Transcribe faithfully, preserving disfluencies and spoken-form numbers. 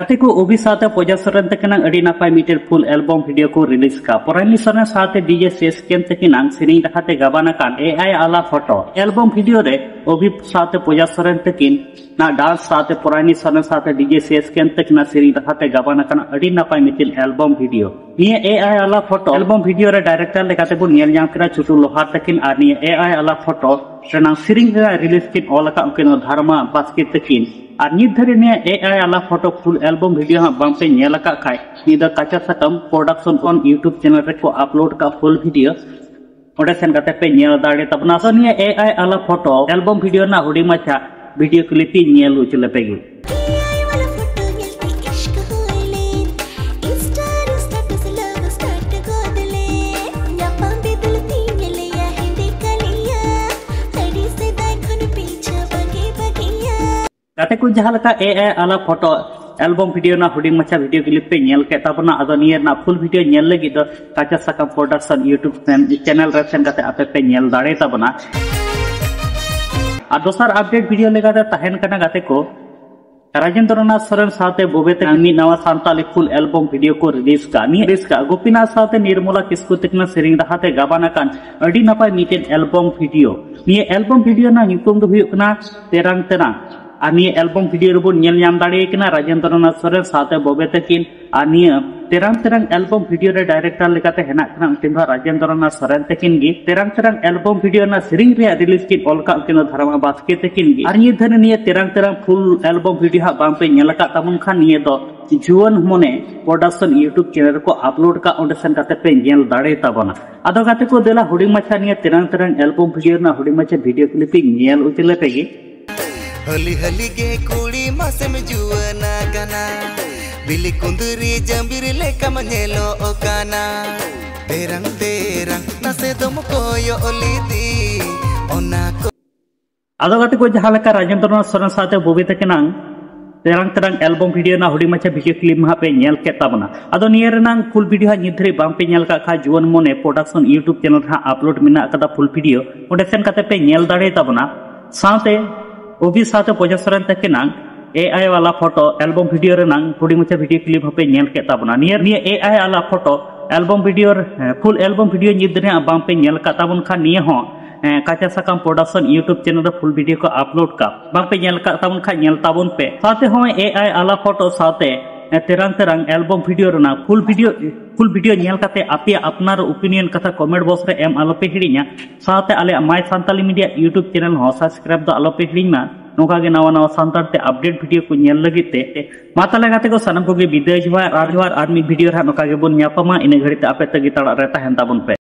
ᱛᱮᱠᱚ ᱚᱵᱷᱤ ᱥᱟᱶᱛᱮ ᱯᱚᱡᱟ ᱥᱚᱨᱮᱱ ᱛᱟᱹᱠᱤᱱᱟᱜ ᱟᱹᱰᱤ ᱱᱟᱯᱟᱭ ᱢᱤᱫᱴᱮᱱ ᱯᱷᱩᱞ ᱮᱞᱵᱚᱢ ᱵᱷᱤᱰᱤᱭᱳ ᱠᱚ ᱨᱤᱞᱤᱡᱽ ᱠᱟᱜᱼᱟ᱾ ᱯᱚᱨᱟᱭᱱᱤ ᱥᱚᱨᱮᱱ ᱥᱟᱶᱛᱮ ᱰᱤᱡᱮ ᱥᱤ ᱮᱥ ᱠᱮ ᱮᱢ ᱛᱟᱹᱠᱤᱱᱟᱜ ᱥᱮᱨᱮᱧ ᱨᱟᱦᱟ ᱛᱮ ᱜᱟᱵᱟᱱ ᱟᱠᱟᱱ ᱮ ᱟᱭ ᱟᱞᱟ ᱯᱷᱳᱴᱳ ᱮᱞᱵᱚᱢ ᱵᱷᱤᱰᱤᱭᱳ ᱨᱮ ᱚᱵᱷᱤ ᱥᱟᱶᱛᱮ ᱯᱚᱡᱟ ᱥᱚᱨᱮᱱ ᱛᱟᱹᱠᱤᱱ ᱱᱟᱜ ᱰᱟᱱᱥ ᱥᱟᱶᱛᱮ ᱯᱚᱨᱟᱭᱱᱤ ᱥᱚᱨᱮᱱ ᱥᱟᱶᱛᱮ ᱰᱤᱡᱮ ᱥᱤ ᱮᱥ ᱠᱮ ᱮᱢ ᱛᱟᱹᱠᱤᱱᱟᱜ ᱥᱮᱨᱮᱧ ᱨᱟᱦᱟ ᱛᱮ ᱜᱟᱵᱟᱱ ᱟᱠᱟᱱ ᱟᱹᱰᱤ ᱱᱟᱯᱟᱭ ᱢᱤᱫᱴᱮᱱ ᱮᱞᱵᱚᱢ ᱵᱷᱤᱰᱤᱭᱳ᱾ ᱱᱤᱭᱟᱹ ᱮ ᱟᱭ ᱟᱞᱟ ᱯᱷᱳᱴᱳ ᱮᱞᱵᱚᱢ ᱵᱷᱤᱰᱤᱭᱳ ᱨᱮ ᱰᱟᱭᱨᱮᱠᱴᱚᱨ ᱞᱮᱠᱟᱛᱮ ᱵᱚᱱ ᱧᱮᱞ ᱧᱟᱢ ᱠᱮᱫᱟ ᱪᱷᱩᱴᱩ ᱞᱳᱦᱟᱨ ᱛᱟᱹᱠᱤᱱ, ᱟᱨ ᱱᱤᱭᱟᱹ ᱮ ᱟᱭ ᱟᱞᱟ ᱯᱷᱳᱴᱳ ᱨᱮᱱᱟᱜ ᱥᱮᱨᱮᱧ ᱨᱮᱱᱟᱜ ᱨᱤᱞᱤᱡᱽ ᱠᱤᱱ ᱚᱞ ᱟᱠᱟᱫ ᱩᱱᱠᱤᱱ ᱫᱚ ᱫᱷᱟᱨᱢᱟ ᱵᱟᱥᱠᱮ ᱛᱟᱹᱠᱤᱱ᱾ ᱟᱨ ᱱᱤᱛ ᱫᱷᱟᱹᱨᱤᱡ ᱱᱤᱭᱟᱹ ᱮ ᱟᱭ ᱟᱞᱟ ᱯᱷᱳᱴᱳ ᱯᱷᱩᱞ ᱮᱞᱵᱚᱢ ᱵᱷᱤᱰᱤᱭᱳ ᱦᱟᱸᱜ ᱵᱟᱝ ᱯᱮ ᱧᱮᱞ ᱟᱠᱟᱫ ᱠᱷᱟᱡ, ᱱᱤᱭᱟᱹ ᱫᱚ ᱠᱟᱪᱟ ᱥᱟᱠᱟᱢ ᱯᱨᱚᱰᱟᱠᱥᱚᱱ ᱠᱷᱚᱱ YouTube ᱪᱮᱱᱮᱞ ᱨᱮᱠᱚ ᱟᱯᱞᱳᱰ ᱠᱟᱜ ᱯᱷᱩᱞ ᱵᱷᱤᱰᱤᱭᱳ, ᱚᱸᱰᱮ ᱥᱮᱱ ᱠᱟᱛᱮ ᱯᱮ ᱧᱮᱞ ᱫᱟᱲᱮ ᱛᱟᱵᱚᱱᱟ᱾ ᱛᱚ ᱱᱤᱭᱟᱹ ᱮ ᱟᱭ ᱟᱞᱟ ᱯᱷᱳᱴᱳ ᱮᱞᱵᱚᱢ ᱵᱷᱤᱰᱤᱭᱳ ᱨᱮᱱᱟᱜ ᱦᱩᱰᱤᱧ ᱢᱟᱪᱷᱟ ᱵᱷᱤᱰᱤᱭᱳ ᱠᱞᱤᱯ ᱤᱧ ᱧᱮᱞ ᱦᱚᱪᱚ ᱞᱮᱯᱮ ᱜᱮ᱾ ᱮ ᱟᱭ ᱣᱟᱞᱟ ᱯᱷᱳᱴᱳ ᱧᱮᱞ ᱛᱮ ᱤᱥᱠ ᱦᱩᱭ ᱞᱮᱱ, Insta ᱨᱮ status love start ᱜᱚᱫ ᱞᱮᱱ, ᱧᱟᱯᱟᱢ ᱵᱤᱫᱩᱞ ᱛᱤᱧ ᱧᱮᱞᱮᱭᱟ ᱦᱮᱸᱫᱮ ᱠᱟᱞᱤᱭᱟ, ᱟᱹᱰᱤ ᱥᱮᱫᱟᱭ ᱠᱷᱚᱱ ᱯᱤᱪᱷᱟ ᱵᱟᱜᱮ ᱵᱟᱜᱮᱭᱟ᱾ ᱜᱟᱛᱮ ᱠᱚ, ᱡᱟᱦᱟᱸ ᱞᱮᱠᱟ ᱮ ᱟᱭ ᱟᱞᱟ ᱯᱷᱳᱴᱳ ᱮᱞᱵᱚᱢ ᱵᱷᱤᱰᱤᱭᱳ ᱨᱮᱱᱟᱜ ᱦᱩᱰᱤᱧ ᱢᱟᱪᱷᱟ ᱵᱷᱤᱰᱤᱭᱳ ᱠᱞᱤᱯ ᱯᱮ ᱧᱮᱞ ᱠᱮᱫ ᱛᱟᱵᱚᱱᱟ, ᱟᱫᱚ ᱱᱤᱭᱟᱹ ᱨᱮᱱᱟᱜ ᱯᱷᱩᱞ ᱵᱷᱤᱰᱤᱭᱳ ᱧᱮᱞ ᱞᱟᱹᱜᱤᱫ ᱫᱚ ᱠᱟᱪᱟ ᱥᱟᱠᱟᱢ ᱯᱨᱚᱰᱟᱠᱥᱚᱱ YouTube ᱪᱮᱱᱮᱞ ᱨᱮ ᱥᱮᱱ ᱠᱟᱛᱮ ᱟᱯᱮ ᱯᱮ ᱧᱮᱞ ᱫᱟᱲᱮ ᱛᱟᱵᱚᱱᱟ᱾ ᱟᱨ ᱫᱚᱥᱟᱨ ᱟᱯᱰᱮᱴ ᱵᱷᱤᱰᱤᱭᱳ ᱞᱮᱠᱟᱛᱮ ᱛᱟᱦᱮᱱ ᱠᱟᱱᱟ ᱜᱟᱛᱮ ᱠᱚ, ᱨᱟᱡᱮᱱᱫᱨᱚᱱᱟᱛᱷ ᱥᱚᱨᱮᱱ ᱥᱟᱶᱛᱮ ᱵᱚᱵᱮ ᱛᱟᱹᱠᱤᱱ ᱢᱤᱫ ᱱᱟᱣᱟ ᱥᱟᱱᱛᱟᱞᱤ ᱯᱷᱩᱞ ᱮᱞᱵᱚᱢ ᱵᱷᱤᱰᱤᱭᱳ ᱠᱚ ᱨᱤᱞᱤᱡᱽ ᱠᱟᱜᱼᱟ᱾ ᱱᱤᱭᱟᱹ ᱨᱤᱞᱤᱡᱽ ᱠᱟᱜᱼᱟ ᱜᱳᱯᱤᱱᱟᱛᱷ ᱥᱟᱶᱛᱮ ᱱᱤᱨᱢᱚᱞᱟ ᱠᱤᱥᱠᱩ ᱛᱟᱹᱠᱤᱱᱟᱜ ᱥᱮᱨᱮᱧ ᱨᱟᱦᱟ ᱛᱮ ᱜᱟᱵᱟᱱ ᱟᱠᱟᱱ ᱟᱹᱰᱤ ᱱᱟᱯᱟᱭ ᱢᱤᱫᱴᱮᱱ ᱮᱞᱵᱚᱢ ᱵᱷᱤᱰᱤᱭᱳ᱾ ᱱᱤᱭᱟᱹ ᱮᱞᱵᱚᱢ ᱵᱷᱤᱰᱤᱭᱳ ᱨᱮᱱᱟᱜ ᱧᱩᱛᱩᱢ ᱫᱚ ᱦᱩᱭᱩᱜ ᱠᱟᱱᱟ ᱛᱮᱨᱟᱝ ᱛᱮᱨᱟᱝ᱾ ᱟᱨ ᱱᱤᱭᱟᱹ ᱮᱞᱵᱚᱢ ᱵᱷᱤᱰᱤᱭᱳ ᱨᱮᱵᱚᱱ ᱧᱮᱞ ᱧᱟᱢ ᱫᱟᱲᱮᱭᱟᱭ ᱠᱟᱱᱟ ᱨᱟᱡᱮᱱᱫᱨᱚᱱᱟᱛᱷ ᱥᱚᱨᱮᱱ ᱥᱟᱶᱛᱮ ᱵᱚᱵᱮ ᱛᱟᱹᱠᱤᱱ᱾ ᱟᱨ ᱱᱤᱭᱟᱹ ᱛᱮᱨᱟᱝ ᱛᱮᱨᱟᱝ ᱮᱞᱵᱚᱢ ᱵᱷᱤᱰᱤᱭᱳ ᱨᱮ ᱰᱟᱭᱨᱮᱠᱴᱚᱨ ᱞᱮᱠᱟᱛᱮ ᱦᱮᱱᱟᱜ ᱠᱤᱱᱟ ᱩᱱᱠᱤᱱ ᱫᱚ ᱨᱟᱡᱮᱱᱫᱨᱚᱱᱟᱛᱷ ᱥᱚᱨᱮᱱ ᱛᱟᱹᱠᱤᱱ ᱜᱮ᱾ ᱛᱮᱨᱟᱝ ᱛᱮᱨᱟᱝ ᱮᱞᱵᱚᱢ ᱵᱷᱤᱰᱤᱭᱳ ᱨᱮᱱᱟᱜ ᱥᱮᱨᱮᱧ ᱨᱮᱭᱟᱜ ᱨᱤᱞᱤᱡᱽ ᱠᱤᱱ ᱚᱞ ᱠᱟᱜ ᱩᱱᱠᱤᱱ ᱫᱚ ᱫᱷᱟᱨᱢᱟ ᱵᱟᱥᱠᱮ ᱛᱟᱹᱠᱤᱱ ᱜᱮ᱾ ᱟᱨ ᱱᱤᱭᱟᱹ ᱫᱷᱟᱹᱨᱤᱡ ᱱᱤᱭᱟᱹ ᱛᱮᱨᱟᱝ ᱛᱮᱨᱟᱝ ᱯᱷᱩᱞ ᱮᱞᱵᱚᱢ ᱵᱷᱤᱰᱤᱭᱳ ᱦᱟᱸᱜ ᱵᱟᱝ ᱯᱮ ᱧᱮᱞ ᱟᱠᱟᱫ ᱛᱟᱵᱚᱱ ᱠᱷᱟᱱ, ᱱᱤᱭᱟᱹ ᱫᱚ ᱡᱩᱣᱟᱹᱱ ᱢᱚᱱᱮ ᱯᱨᱚᱰᱟᱠᱥᱚᱱ YouTube ᱪᱮᱱᱮᱞ ᱨᱮᱠᱚ ᱟᱯᱞᱳᱰ ᱠᱟᱜ, ᱚᱸᱰᱮ ᱥᱮᱱ ᱠᱟᱛᱮ ᱯᱮ ᱧᱮᱞ ᱫᱟᱲᱮ ᱛᱟᱵᱚᱱᱟ᱾ ᱟᱫᱚ ᱜᱟᱛᱮ ᱠᱚ, ᱫᱮᱞᱟ ᱦᱩᱰᱤᱧ ᱢᱟᱪᱷᱟ ᱱᱤᱭᱟᱹ ᱛᱮᱨᱟᱝ ᱛᱮᱨᱟᱝ ᱮᱞᱵᱚᱢ ᱵᱷᱤᱰᱤᱭᱳ ᱨᱮᱱᱟᱜ ᱦᱩᱰᱤᱧ ᱢᱟᱪᱷᱟ ᱵᱷᱤᱰᱤᱭᱳ ᱠᱞᱤᱯ ᱤᱧ ᱧᱮᱞ ᱦᱚᱪᱚ ᱞᱮᱯᱮ ᱜᱮ᱾ ᱦᱟᱹᱞᱤ ᱦᱟᱹᱞᱤ ᱜᱮ ᱠᱩᱲᱤ ᱢᱟᱥᱮᱢ ᱡᱩᱣᱟᱹᱱ ᱟᱠᱟᱱᱟ, ᱵᱤᱞᱤ ᱠᱩᱸᱫᱽᱨᱤ ᱡᱟᱸᱵᱤᱨ ᱞᱮᱠᱟᱢ ᱧᱮᱞᱚᱜ ᱠᱟᱱᱟ᱾ ᱛᱮᱨᱟᱝ ᱛᱮᱨᱟᱝ ᱱᱟᱥᱮ ᱫᱚᱢ ᱠᱚᱭᱚᱜ ᱞᱤᱫᱤᱧ, ᱚᱱᱟ ᱠᱚ ᱟᱫᱚ ᱜᱟᱛᱮ ᱠᱚ, ᱡᱟᱦᱟᱸ ᱞᱮᱠᱟ ᱨᱟᱡᱮᱱᱫᱨᱚᱱᱟᱛᱷ ᱥᱚᱨᱮᱱ ᱥᱟᱶᱛᱮ ᱵᱚᱵᱤ ᱛᱟᱹᱠᱤᱱᱟᱝ ᱛᱮᱨᱟᱝ ᱛᱮᱨᱟᱝ ᱮᱞᱵᱚᱢ ᱵᱷᱤᱰᱤᱭᱳ ᱨᱮᱱᱟᱜ ᱦᱩᱰᱤᱧ ᱢᱟᱪᱷᱟ ᱵᱷᱤᱰᱤᱭᱳ ᱠᱞᱤᱯ ᱢᱟ ᱦᱟᱸᱜ ᱯᱮ ᱧᱮᱞ ᱠᱮᱫ ᱛᱟᱵᱚᱱᱟ᱾ ᱟᱫᱚ ᱱᱤᱭᱟᱹ ᱨᱮᱱᱟᱝ ᱯᱷᱩᱞ ᱵᱷᱤᱰᱤᱭᱳ ᱦᱟᱸᱜ ᱱᱤᱛ ᱫᱷᱟᱹᱨᱤᱡ ᱵᱟᱝ ᱯᱮ ᱧᱮᱞ ᱠᱟᱜ ᱠᱷᱟᱡ, ᱡᱩᱣᱟᱹᱱ ᱢᱚᱱᱮ ᱯᱨᱚᱰᱟᱠᱥᱚᱱ YouTube ᱪᱮᱱᱮᱞ ᱨᱮ ᱦᱟᱸᱜ ᱟᱯᱞᱳᱰ ᱢᱮᱱᱟᱜ ᱟᱠᱟᱫᱟ ᱯᱷᱩᱞ ᱵᱷᱤᱰᱤᱭᱳ, ᱚᱸᱰᱮ ᱥᱮᱱ ᱠᱟᱛᱮ ᱯᱮ ᱧᱮᱞ ᱫᱟᱲᱮ ᱛᱟᱵᱚᱱᱟ᱾ ᱥᱟᱶᱛᱮ ᱚᱵᱷᱤ ᱥᱟᱶᱛᱮ ᱯᱚᱡᱟ ᱥᱚᱨᱮᱱ ᱛᱟᱹᱠᱤᱱᱟᱝ AI ᱣᱟᱞᱟ ᱯᱷᱳᱴᱳ ᱮᱞᱵᱚᱢ ᱵᱷᱤᱰᱤᱭᱳ ᱨᱮᱱᱟᱝ ᱦᱩᱰᱤᱧ ᱢᱟᱪᱷᱟ ᱵᱷᱤᱰᱤᱭᱳ ᱠᱞᱤᱯ ᱦᱚᱸᱯᱮ ᱧᱮᱞ ᱠᱮᱫ ᱛᱟᱵᱚᱱᱟ᱾ ᱱᱤᱭᱟᱹ ᱱᱤᱭᱟᱹ AI ᱟᱞᱟ ᱯᱷᱳᱴᱳ ᱮᱞᱵᱚᱢ ᱵᱷᱤᱰᱤᱭᱳ, ᱯᱷᱩᱞ ᱮᱞᱵᱚᱢ ᱵᱷᱤᱰᱤᱭᱳ ᱧᱤᱛ ᱨᱮᱦᱟᱸᱜ ᱵᱟᱝᱯᱮ ᱧᱮᱞ ᱟᱠᱟᱫ ᱛᱟᱵᱚᱱ ᱠᱷᱟᱱ, ᱱᱤᱭᱟᱹ ᱦᱚᱸ ᱮᱸ, ᱠᱟᱪᱟ ᱥᱟᱠᱟᱢ ᱯᱨᱚᱰᱟᱠᱥᱚᱱ YouTube ᱪᱮᱱᱮᱞ ᱨᱮ ᱯᱷᱩᱞ ᱵᱷᱤᱰᱤᱭᱳ ᱠᱚ ᱟᱯᱞᱳᱰ ᱠᱟᱜ᱾ ᱵᱟᱝᱯᱮ ᱧᱮᱞ ᱟᱠᱟᱫ ᱛᱟᱵᱚᱱ ᱠᱷᱟᱱ, ᱧᱮᱞ ᱛᱟᱵᱚᱱ ᱯᱮ᱾ ᱥᱟᱶᱛᱮ ᱦᱚᱸᱜᱼᱚᱭ AI ᱟᱞᱟ ᱯᱷᱳᱴᱳ ᱥᱟᱶᱛᱮ, ᱮᱸ, ᱛᱮᱨᱟᱝ ᱛᱮᱨᱟᱝ ᱮᱞᱵᱚᱢ ᱵᱷᱤᱰᱤᱭᱳ ᱨᱮᱱᱟᱜ ᱯᱷᱩᱞ ᱵᱷᱤᱰᱤᱭᱳ, ᱯᱷᱩᱞ ᱵᱷᱤᱰᱤᱭᱳ ᱧᱮᱞ ᱠᱟᱛᱮ ᱟᱯᱮᱭᱟᱜ ᱟᱯᱱᱟᱨ ᱳᱯᱤᱱᱤᱭᱚᱱ ᱠᱟᱛᱷᱟ ᱠᱚᱢᱮᱱᱴ ᱵᱚᱠᱥ ᱨᱮ ᱮᱢ ᱟᱞᱚᱯᱮ ᱦᱤᱲᱤᱧᱟ᱾ ᱥᱟᱶᱛᱮ ᱟᱞᱮᱭᱟᱜ My Santali Media YouTube channel ᱦᱚᱸ ᱥᱟᱵᱥᱠᱨᱟᱭᱤᱵ ᱫᱚ ᱟᱞᱚᱯᱮ ᱦᱤᱲᱤᱧ ᱢᱟ᱾ ᱱᱚᱝᱠᱟ ᱜᱮ ᱱᱟᱣᱟ ᱱᱟᱣᱟ ᱥᱟᱱᱛᱟᱲ ᱛᱮ ᱟᱯᱰᱮᱴ ᱵᱷᱤᱰᱤᱭᱳ ᱠᱚ ᱧᱮᱞ ᱞᱟᱹᱜᱤᱫ ᱛᱮ᱾ ᱢᱟ ᱛᱟᱦᱞᱮ ᱜᱟᱛᱮ ᱠᱚ, ᱥᱟᱱᱟᱢ ᱠᱚᱜᱮ ᱵᱤᱫᱟᱹᱭ ᱡᱚᱦᱟᱨ ᱟᱨ ᱡᱚᱦᱟᱨ, ᱟᱨ ᱢᱤᱫ ᱵᱷᱤᱰᱤᱭᱳ ᱨᱮ ᱦᱟᱸᱜ ᱱᱚᱝᱠᱟ ᱜᱮᱵᱚᱱ ᱧᱟᱯᱟᱢᱟ᱾ ᱤᱱᱟᱹ ᱜᱷᱟᱹᱲᱤᱡ ᱛᱮ ᱟᱯᱮ ᱛᱟᱹᱜᱤ ᱛᱟᱲᱟᱜ ᱨᱮ ᱛᱟᱦᱮᱱ ᱛᱟᱵᱚᱱ ᱯᱮ᱾